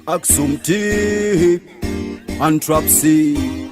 Axum T and Trap C.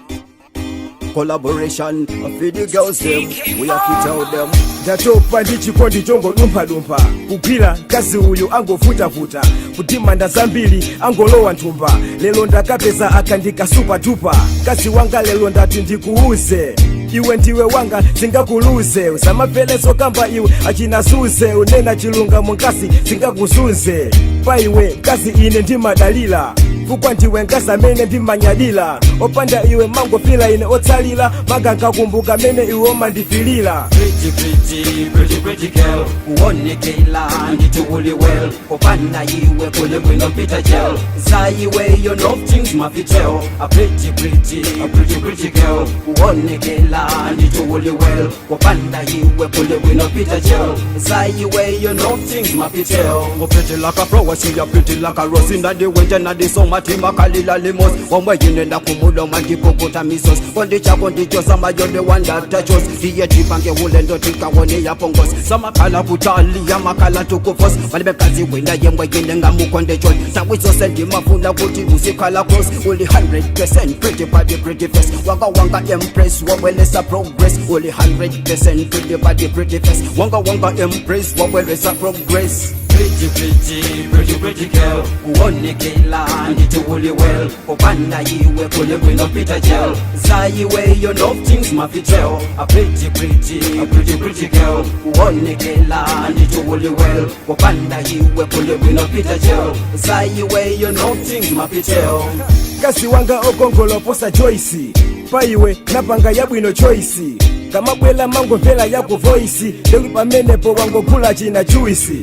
Collaboration for the girls them. We have to tell them. Ndatopa ndi chikondi chongodumphadumpha, kugwira mkazi uyu angovutavuta, kutimanda zambiri angolowa nthumba. Lero ndakapeza akandika super duper. Mkazi wanga, lero ndati ndikuuze, iwe ndiwe wanga, singakuluze. Usamamvere kamba iwe achinazuze, unena chilungamo nkasi singakuzunze. Pa iwe mkazi ine ndimadalira, fukwa ndiwe mkazi amene ndimanyadira. Opanda iwe mangofila ine otsalira, magankakumbuka mene iwe omandifilira. Pretty, pretty, pretty, pretty girl. Uonekela ndithi uli well. Opanda iwe kule bwino Peter Gel. Zaiwe you know things mafitel. A pretty, pretty, a pretty, pretty girl. Uonekela ndithi uli well. Opanda iwe kule bwino Peter Gel. Zaiwe you know things mafitel. Oh, pretty like a flower, she a pretty like a rose. Inna the winter, inna the summer, timakalila limos. Wamwe yinenda kumuloma ndipokota misos. Kondi chako ndicho sama, you're the one that I chose. Ndiye tipange ulendo tikaone yapongos. Samakhala kutali yamakhala tukufos. Balibekazi wina yemwe yine ngamukonde chon. Tawi ndimafuna kuti usikhala close. Uli 100% pretty body, pretty face. Wanga wanga empress wawelesa progress. Uli 100% pretty body, pretty face. Wanga wanga empress wawelesa progress. Pretty, pretty, pretty, pretty girl. Uonekela ndithi uli well. Opanda iwe kule bwino Peter Gel. Zaiwe you know things mafitel. A pretty, pretty, a pretty, pretty girl. Uonekela ndithi uli well. Opanda iwe kule bwino Peter Gel. Zaiwe you know things mafitel. Mkazi wanga okongola posa Joyce, pa iwe napanga yabwino choice. Kamabwela mangomvera yako voice, ndekuti pamenepo wangogula china juice.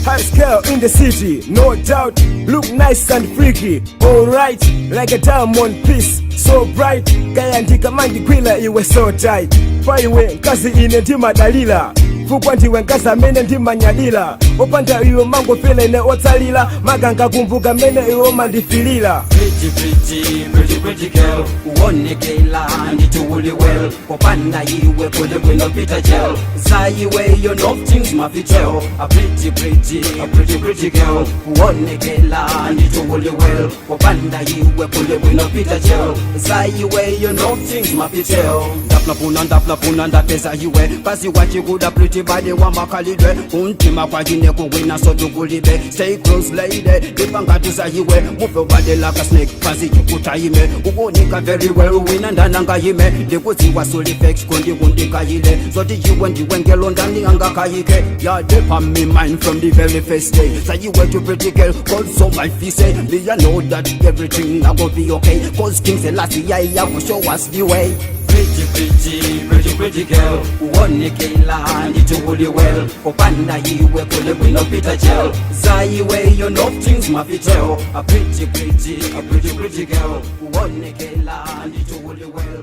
High scale in the city, no doubt. Look nice and freaky, alright, like a diamond piece, so bright. Kaya ndikamandigwira iwe so tight. Pa iwe mkazi ine ndimadalira, fukwa ndiwe mkazi amene ndimanyadira. Opanda iwe mangofela ine otsalira, magankakumbuka mene iwe omandifilira. Pretty, pretty, pretty, pretty girl. Uonekela ndithi uli well. Opanda iwe kule bwino Peter Gel. Zaiwe you know things mafitel. A pretty, pretty, a pretty, pretty girl. Uonekela ndithi uli well. Opanda iwe kule bwino Peter Gel. Zaiwe you know things mafitel. Ndafuna ndafuna ndapeza iwe. Kasi wachikuda pretty body wamakalidwe. Untima kwachine kuwina so tukulibe. Stay close, lady. Ndipangatuza iwe. Move your body like a snake. Pasi chikutaime. Ukunika very well wina ndananga yime. Ndikudziwa solifex kundi kundikayile. Zoti iwe ndiwe ngelo ndani angakayike. Yeah, deep on me mind from the very first day. Say you were too pretty girl, cause so my face say. Me I know that everything I go be okay. 'Cause King Selassie I will show us the way. Pretty, pretty, pretty, pretty girl. Uonekela ndithi uli well. Opanda iwe kule bwino Peter Gel. Zaiwe you know things mafitel. A pretty, pretty, a pretty, pretty girl. Uonekela ndithi uli well.